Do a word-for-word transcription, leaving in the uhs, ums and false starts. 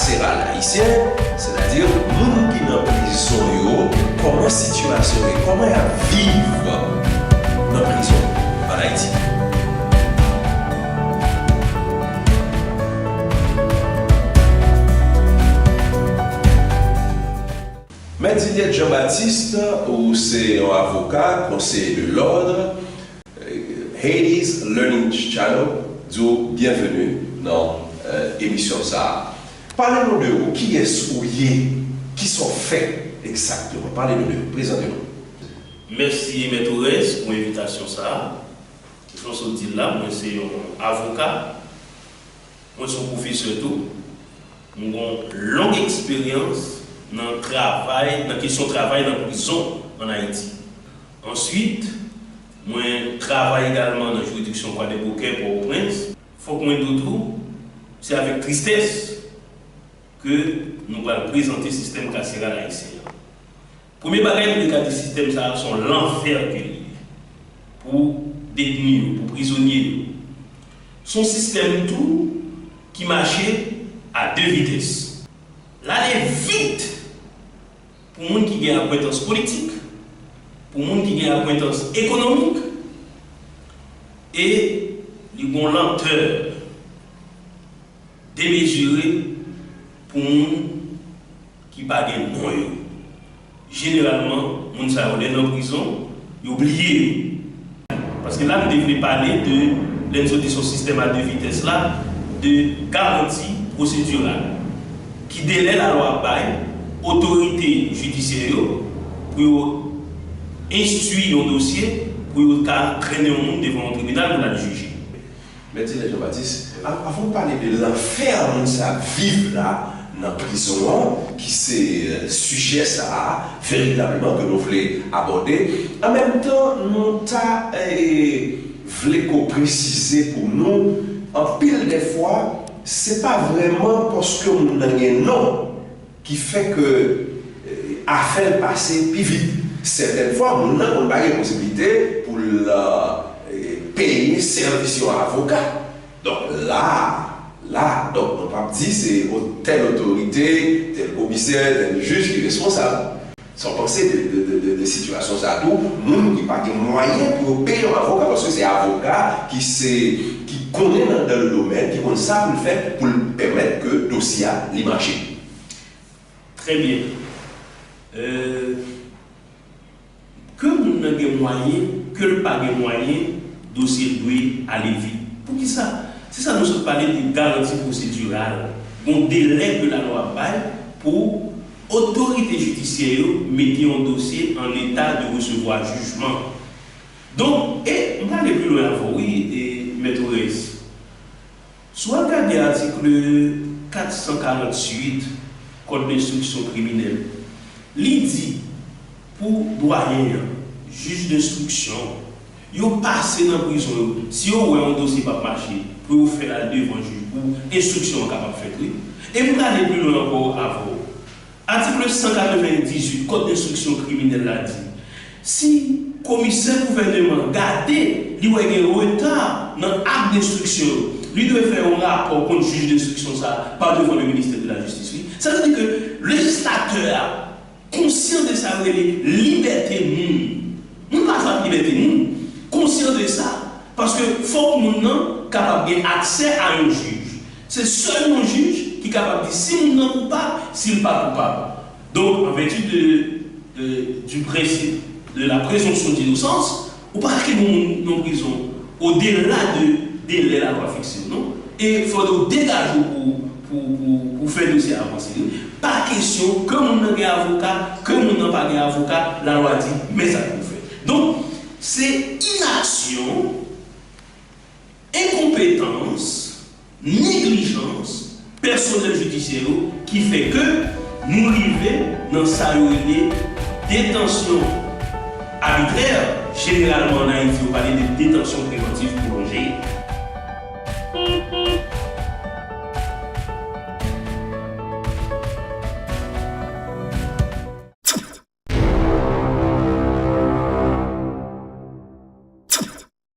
kaseral ayisyen, sètadi moun ki nan prizon yo, kòman sitiyasyon yo ye, kòman y ap viv nan prizon ann Ayiti. Mèt Juliette Jean-Baptiste, ou se yon avoka, conseiller de l'ordre, Haiti's Learning Channel di w byenveni nan, eh, emisyon sa a. Pale nou de ou, kiyès ou ye, kisa w fè egzakteman? Pale nou de ou, prezante nou. Mèsi, Mèt Orès, pou envitasyon sa a. Jan w sot di l la, mwen se yon avoka, mwen se yon pwofesè tou. Mwen gen yon long eksperyans nan travay, nan kesyon travay nan prizon ann Ayiti. Answit, mwen travay egalman nan jiridiksyon Kwadèboukè, Pòtoprens. Fòk mwen di w tou, se avèk tristès ke nou pral prezante sistèm kaseral ayisyen an. Premye bagay, nou te ka di sistèm sa a se yon lanfè ke li ye pou detni yo, pou prizonye yo. Se yon sistèm tou ki mache a de vitès. L ale vit pou moun ki gen akwentans politik, pou moun ki gen akwentans ekonomik, e li gen yon lantè demezire pou moun ki pa gen non yo. Jeneralman, moun sa yo, lè nan prizon, yo bliye yo. Paske la, nou te vle pale de, lè n sot di sou sistèm a de vitès la, de garanti pwosediral. Ki delè lalwa ap bay otorite jidisyè yo pou yo enstwi yon dosye, pou yo ka trennen yon moun devan yon tribinal pou l al jije. Mèt Dilè Jean Baptiste, a- avan w pale de lanfè moun sa ap viv la nan prizon an, ki se, eh, sijè sa a veritableman ke nou vle abòde, an menm tan, nou ta, eh, vle ko presize pou nou, anpil de fwa, se pa vrèman paske moun nan gen non ki fè ke, eh, afè l pase pi vit. Sètèn fwa, moun nan konn pa gen posiblite pou l, eh, peye sèvis yon avoka. Donk, la, la, donk, nou p ap di se o-, tèl otorite, tèl komisè, tèl jij ki responsab. Sa w panse de, de, de, de, de sitiyasyon sa a tou? Moun ki pa gen mwayen pou yo peye yon avoka, paske se avoka ki se, ki konnen nan, nan le domèn, ki konn sa pou l fè pou l pèmèt ke dosye a li mache. Trè byen. Euh, ke moun nan gen mwayen, ke l pa gen mwayen, dosye l dwe ale vit. Poukisa? Se sa nou sot pale de garanti pwosediral. Gon delè ke lalwa bay pou otorite jidisyè yo mete yon dosye an eta de resevwa jijman. Donk, e m prale pi lwen avè w, wi, e, Mèt Orès. Si w ap gade atik kat san karanntuit Kòd lenstriksyon kriminèl, li di pou dwayen an, jij denstriksyon, yo pase nan prizon yo, si yo wè yon dosye p ap mache, pou yo fè l al devan jij pou enstriksyon an kapab fèt, wi. E m prale pi lwen ankò avè w. Atik san katrevendizuit Kòd enstriksyon kriminèl la di, si komisè gouvèneman gade li wè gen reta nan ak denstriksyon yo, li dwe fè yon rapò kont jij denstriksyon sa a pa devan le ministè de la jistis, wi. Sa vle di ke lejislatè a konsyan de sa yo rele libète moun. Moun pa jwe ak libète moun, konsyan de sa, paske fòk moun nan kapab gen aksè a yon jij. Se sèl yon jij ki kapab di si moun nan koupab, si l pa koupab. Donk, an vèti de, de, du principe de la présomption d'innocence, ou pa ka kenbe yon moun nan prizon odela de delè lalwa fikse yo, non. E fòk ou degaje w pou, pou, pou, pou fè dosye a avanse, wi. Pa kesyon ke moun nan gen avoka, ke moun nan pa gen avoka, lalwa di, men sa pou w fè. Donk, se inaksyon, enkonpetans, neglijans pèsonèl jidisyè yo ki fè ke nou rive nan sa yo rele detansyon abitrè. Jeneralman, ann Ayiti, yo pale de detansyon prevantiv pwolonje.